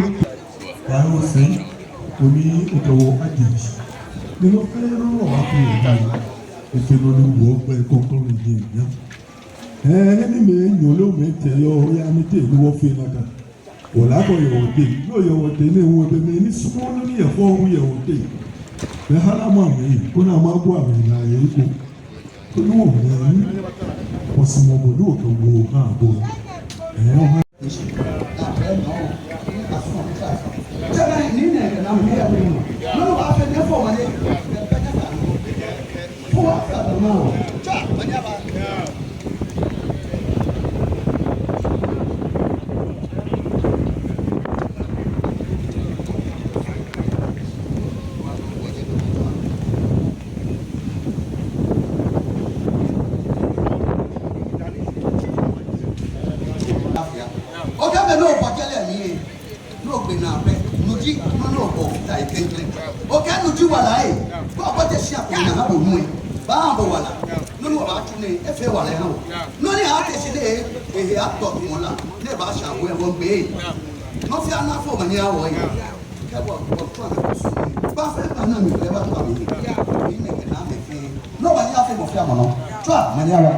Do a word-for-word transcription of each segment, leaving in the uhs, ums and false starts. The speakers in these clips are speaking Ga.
Why you say? Only it will address. You know, I don't know what to do. If you don't do work, well, control the game, yeah. Eh, ni mɛi nyɔŋ lɛ mɛi tee yɔ, ya mɛi tee ni wɔfee nakai. Wɔlakɔ yɛ wɔteŋ, no yɛ wɔteŋ ni wɔbɛ mɛi ni sumɔɔ nɔ ni yɛ fɛo hu yɛ wɔteŋ. Mɛi hala mɔ amɛyi, koni amɛbua amɛnaa yɛ he ko. Koni wɔmɛi ni wɔsumɔɔ bo ni wɔkɛ wɔha bo. Eh, wɔha. Okɛ be ni obɔ jɛlɛ mli. Nɔ gbe naa pɛ, no ji nɔ ni obɔ ta yi klɛŋklɛŋ. Okɛɛ no ji wala ee. Kɛ obote shia ko naa ha bo nu ee, baaha bo wala. Nɔ ni obaatsu nɛɛ, efee wala eha bo. Nɔ ni aaate shi nɛɛ, ehe atɔ tumɔ la, ni ebaasha bo ee, wɔŋgbe ee. Nɔ fɛɛ nɔ afɔ omanye aha wɔ ee. Kɛ wɔ, wɔtswa amɛkusum nɛɛ, baafee baa ni amɛkɛ baatsu amɛ ee. Ni nɛkɛ naa amɛfee. Nɔ omanye afee mɔ fɛɛ mɔ nɔ. Tswa omanye aha wɔ.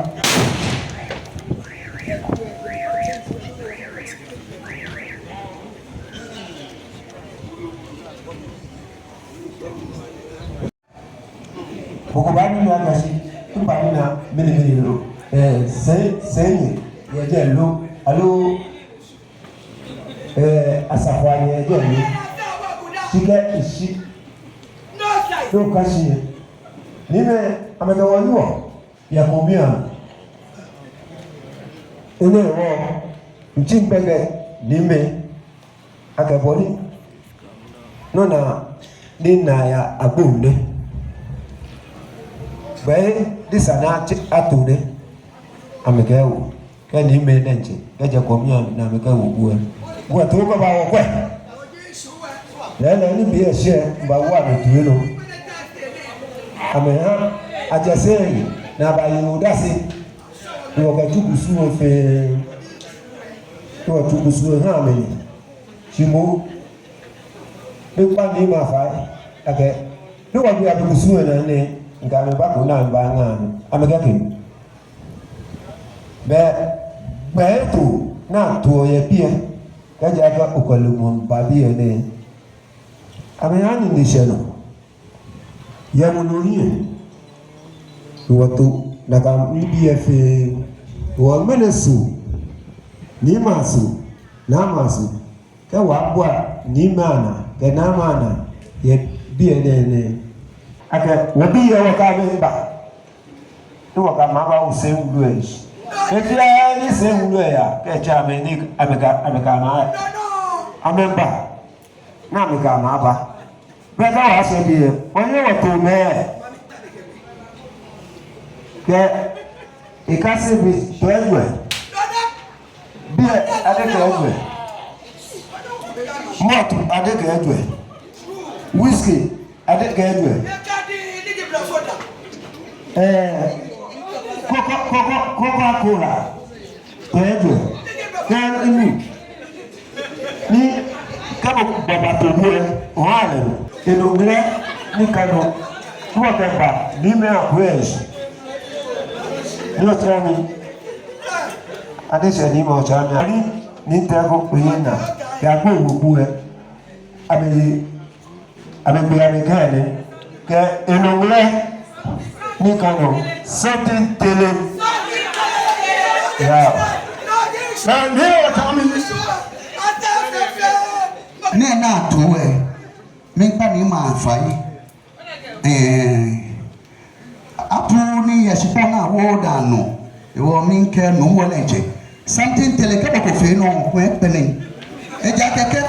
Mɔ ko baanyɛ akɛɛ shi, mba ni na mɛni mɛni lo. Eh, sɛɛ, sɛɛ nyɛ, yɛ jɛ lo. Aloo, eh, asafoanyɛ yɛ jɛ lo. Shi kɛ, shi. Lo ka shi yɛ. Ni mɛi, amɛkɛ wɔ yɔɔ. Yɛ ko mli a, enɛ hewɔ, mitsi mikpɛlɛ ni mɛi akɛ bɔ ni nɔ naa ni naa ya agbo nɛɛ. Bɛ ni sa naa tsi ato nɛɛ, amɛkɛ wo. Kɛ ni mɛi nɛɛ ntsi, kɛ jɛ ko mli a, ni amɛkɛ wo guɛ. Guɛ to ko ba wo guɛ. Lɛɛlɛŋ ni biɛ shɛ, mba wa mi tu eno. Amɛha, ajɛ sɛɛ, ni abaye odase. Ni wɔkɛtsu kusum fɛɛ. Ni wɔtsu kusum ha amɛ. Shi moŋ. Ni kpa ni ma fa, akɛ. Ni wɔbi abi kusum naa nɛɛ, mikɛ amɛ bako ni amɛbaŋa amɛ. Amɛkɛɛ akɛ. Bɛ, bɛ eto ni ato yɛ biɛ, kɛji akɛ okɔlemɔ ba biɛ nɛɛ. Amɛha ni nishɛ nɔ. Yɛ mɔ nɔ hiɛ. Wɔto, nakai ni biɛ fɛɛ. Wɔ mɛnɛ su. Ni ma su. Na ma su. Kɛ wɔbua ni ma na, kɛ na ma na, yɛ biɛ nɛɛ nɛɛ. Akɛ, wɔbi yɛ wɔkɛ amɛ ba. Ni wɔkɛ amɛ aba wo sɛi wulu lɛ. Kɛ fia ni sɛi wulu lɛ ya, kɛ tsɛ amɛ ni amɛkɛ, amɛkɛ amɛ. Amɛba. Ni amɛkɛ amɛ aba. Bɛ kɛ wɔsɛɛ biɛ, wɔnyɛ wɔto mɛi. Kɛ, ekase bi, to ejwɛ. Biɛ, adekɛ ejwɛ. Malt, adekɛ ejwɛ. Whisky, adekɛ ejwɛ. Eh, Coca, Coca, Coca-Cola. To ejwɛ. Kɛ enu. Ni kɛ bo baba to bu lɛ, oha lɛ. Enɔ ŋmlɛ ni ka nɔ. Ni wɔkɛba, ni mɛi akwɛ. Ni otsɛ mi. Adesɛ ni mɛi otsɛ mi. Ani ni tɛ ko kpe yɛ naa. Yɛ agbo wuku lɛ. Amɛ, amɛgbe amɛkɛɛ nɛɛ. Kɛ enɔ ŋmlɛ ni ka nɔ, Something Tele. Yeah. Ni naa to lɛ, miikpa ni ma fai. Eh, apu ni yɛ shikpɔŋ naa wo daa nɔ. Ewɔ miikɛɛ nɔ wɔ lɛ jɛ. Something Tele kɛ bo ko fee nɔ, kwɛ kpɛnɛ. Ejaakɛ kɛ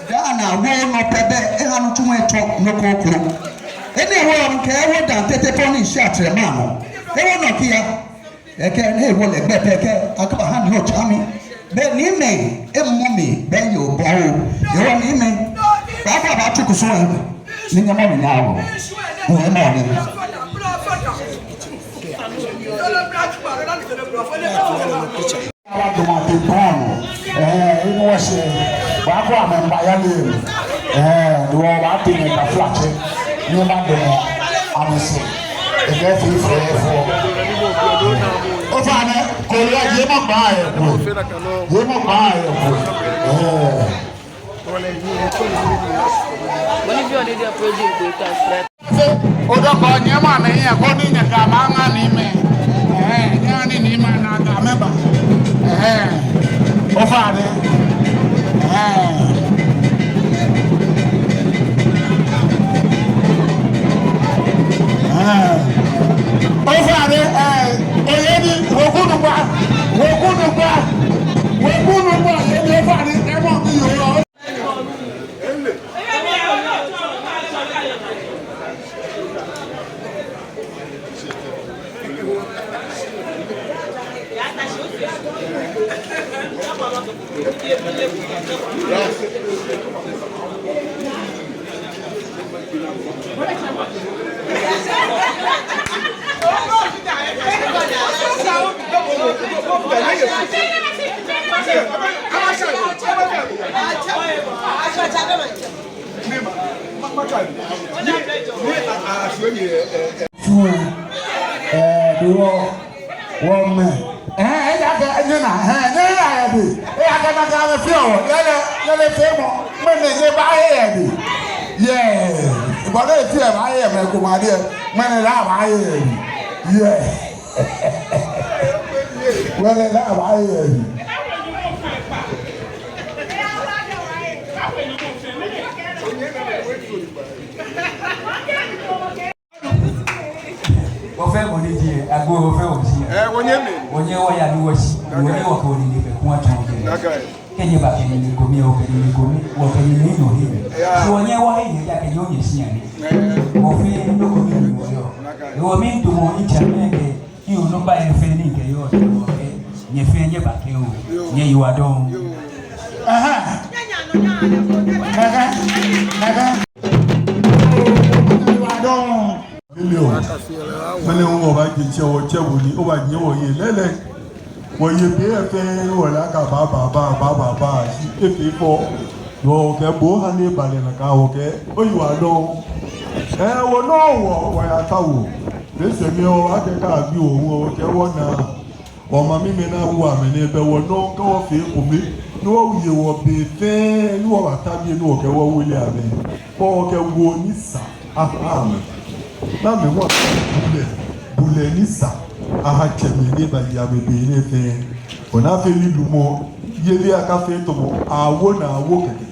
daa naa wo nɔ pɛ bɛ, eha nitsumɔ etsɔ nɔ ko kro. Enɛ hewɔ mikɛɛ ewo daa tete po ni shi atrɛ ma nɔ. Ewo nɔ kia. Ekɛɛ ni ewo lɛ gbɛ pɛ kɛ, akaba ha ni otsɛ mi. Bɛ ni mɛi, emɔ mi, bɛ yoo bɔ o. Ewɔ ni mɛi. Baba batsu kusum. Ni nyɛmɔ mi naa o. Nyɛmɔ mi. Ala duma te bɔn. Eh, inu wɔsɛɛ. Wɔkɔ amɛ mba ya lɛ. Ɛɛ, ni wɔbaatee nɛɛ taflatsɛ. Ni wɔbaadamɔ amɛsɛɛ. Ekɛ fɛɛ fɛɛ fɔ. Ofainɛ, kɔlɔ yɛ mɔ kpaa yɛ ko. Yɛ mɔ kpaa yɛ ko. Ɛɛ. Bɔ ni fio ni de project ko ta flat. Odɔkɔ nyɛmɔ amɛ hiɛ koni nyɛkɛ amɛ aŋa nii mɛi. Ɛhɛɛ, nyɛŋa nii mɛi ni akɛ amɛ ba. Ɛhɛɛ. Ofainɛ. Ɛhɛɛ. Ɛhɛɛ. Ofainɛ, ɛɛ, oyɛ ni, wɔkunu gba, wɔkunu gba, wɔkunu gba, yɛ ni ofainɛ, ɛmɔ mi yɔɔ. Fue, eh, duo, wɔmɛ. Eh, eya kɛ, enyɛ na, eh, enyɛ na yɛ bi. Eya kɛ na ka mɛ fio, yɛlɛ, yɛlɛ fɛɛ mɔ, mɛni nyɛba yɛ bi. Yeah, bɔ ni efee ba yɛ mɛ ko ma diɛ, mɛni la ba yɛ bi. Yeah. Wɛlɛ la ba yɛ bi. Wɔfɛɛ wɔnine ji, agbo wɔfɛɛ wɔji. Eh, wɔnyɛmi. Wɔnyɛ wɔya ni wɔshi. Wɔnyɛ wɔkɛ wɔnine bɛ kun atsɔ wɔjɛ. Kɛ nyɛba kɛ nine kome, wɔkɛ nine kome, wɔkɛ nine enyɔ he. So wɔnyɛ wɔhe nyɛ ja kɛ nyɛ onyɛ shi ya ni. Wɔfɛɛ nɔ ko ni wɔyɔɔ. Wɔ mi nto mɔ ni tsɛ mɛ kɛ, ni onukpa yɛ fɛɛ ni kɛ yɔɔ, wɔkɛ, nyɛ fɛɛ nyɛba kɛ oo. Nyɛyiwaladɔŋŋ. Aha. Aha. Aha. Million. Mɛni hu wɔbaaje tsɛ wɔtsɛ bo ni obaanyɛ wɔye lɛɛlɛŋ. Wɔye be fɛɛ wɔle akɛ baa baa baa baa baa baa shi efee fɔ. Wɔkɛ bo ha ni eba lɛ nakai wɔkɛ oyiwaladɔŋŋ. Eh, wɔnɔ wɔ wɔyata wɔ. Be sɛɛ mli wɔkɛ ka bi wɔ wɔkɛ wɔna. Wɔmami mɛi ni awo amɛ nɛɛ bɛ wɔnɔ kɛ wɔfee ekome. Ni wɔye wɔ be fɛɛ ni wɔbata biɛ ni wɔkɛ wɔwole amɛ. Kɛ wɔkɛ wo ni sa. Aha amɛ. Namɛi wa bulɛ, bulɛ ni sa. Aha tsɛmɛi ni baye amɛ be nɛɛ fɛɛ. Ona fɛɛ ni lumɔ, yeli akafee tamɔ awo ni awo kɛkɛ.